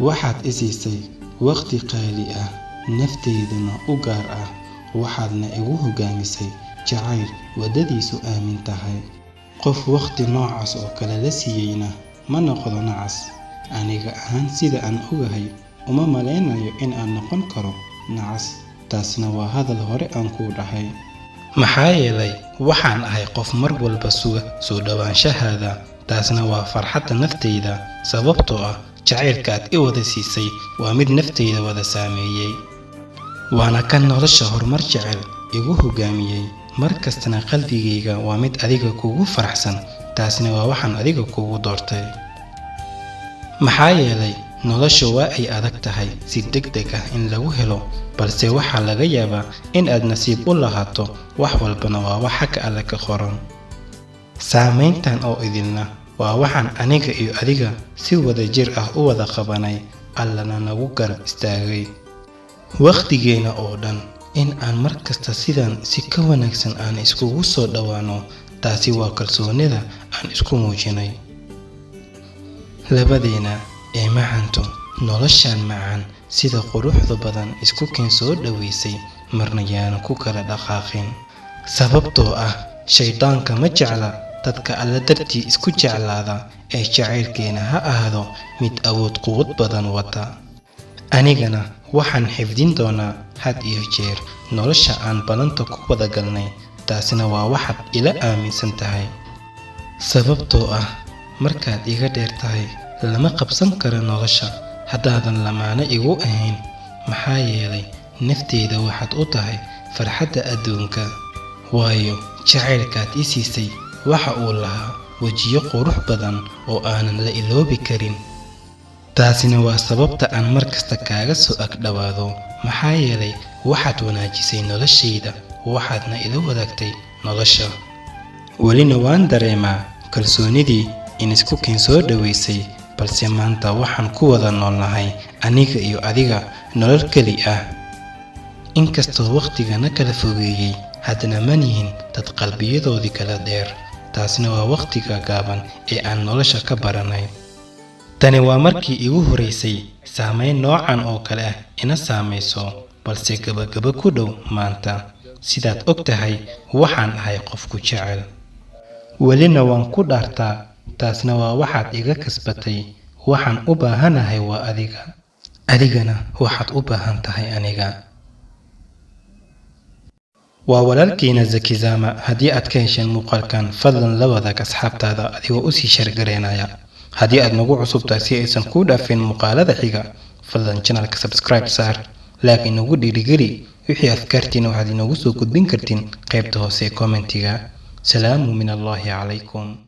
Waxaad i siisay waqti qaali ah, naftaydana u gaar ah, waxaadna igu hoggaamisay jacayl waddadiisu aamin tahay. Qof waqti noocaas oo kale la siiyeyna ma noqdo nacas. Aniga ahaan sida aan ogahay, uma malaynayo in aan noqon karo nacas, taasna waa hadal hore aan kuu dhahay. Maxaa yeelay waxaan ahay qof mar walba suga soo dhowaanshahaada, taasna waa farxadda naftayda, sababtoo ah jacaylka aad i wada siisay waa mid naftayda wada saameeyey. Waana kan nolosha horumar jecel igu hoggaamiyey, mar kastana qalbigayga waa mid adiga kugu faraxsan, taasna waa waxaan adiga kugu doortay. Maxaa yeelay noloshu waa ay adag tahay si degdeg ah in lagu helo, balse waxaa laga yaabaa in aad nasiib u lahaato, wax walbana waa wax xagga Alle ka qoran. Saamayntan oo idilna waa waxaan aniga iyo adiga si wada jir ah u wada qabanay, Allana nagu garab istaagay. Waqtigeena oo dhan in aan mar kasta sidan si ka wanaagsan aan iskugu soo dhowaano, taasi waa kalsoonida aan isku muujinay. Labadeena ee macanto noloshan macaan sida quruxda badan isku keen soo dhoweysay, marna yaanan ku kala dhaqaaqin. Sababtoo ah shaydaanka ma jecla dadka Alle dartii isku jeclaada, ee jacaylkeena ha ahaado mid awood quwad badan wata. Anigana waxaan xifdin doonaa had iyo jeer nolosha aan ballanta ku wada galnay, taasina waa waxaad ila aaminsan tahay. Sababtoo ah markaad iga dheer tahay lama qabsan karo nolosha haddaadan lamaane igu ahayn, maxaa yeelay nafteyda waxaad u tahay farxadda adduunka. Waayo jacaylkaad i siisay waxa uu lahaa wejiyo qurux badan oo aanan la iloobi karin. Taasina waa sababta aan mar kasta kaaga soo ag dhowaado, maxaa yeelay waxaad wanaajisay noloshayda, waxaadna ila wadaagtay nolosha. Welina waan dareemaa kalsoonidii in isku keen soo dhoweysay, balse maanta waxaan ku wada noolnahay aniga iyo adiga nolol keli ah. Inkastoo waqtiga na kala fogeeyey, haddana ma nihin dad qalbiyadoodii kala dheer. Taasina waa waqtiga gaaban ee aan nolosha ka baranay. Tani waa markii iigu horreysay saameyn noocan oo kale ah ina saamayso, balse gabagabo ku dhow maanta. Sidaad og tahay, waxaan ahay qof ku jecel. Welina waan ku dhaartaa, taasna waa waxaad iga kasbatay. Waxaan u baahanahay waa adiga. Adigana waxaad u baahan tahay aniga. Waa walaalkiina Zakizama. Haddii aad ka hesheen muuqaalkan, fadlan la wadaag asxaabtaada adigoo u sii share gareynaya. Haddii aad nagu cusub tahay, si aysan kuu dhaafin muuqaalada xiga, fadlan channelka subscribe saar, laakiin nagu dhiirigeli. Wixii afkaartiina waxaad inoogu soo gudbin kartiin qaybta hoose ee commentiga. Salaamu min Allaahi calaykum.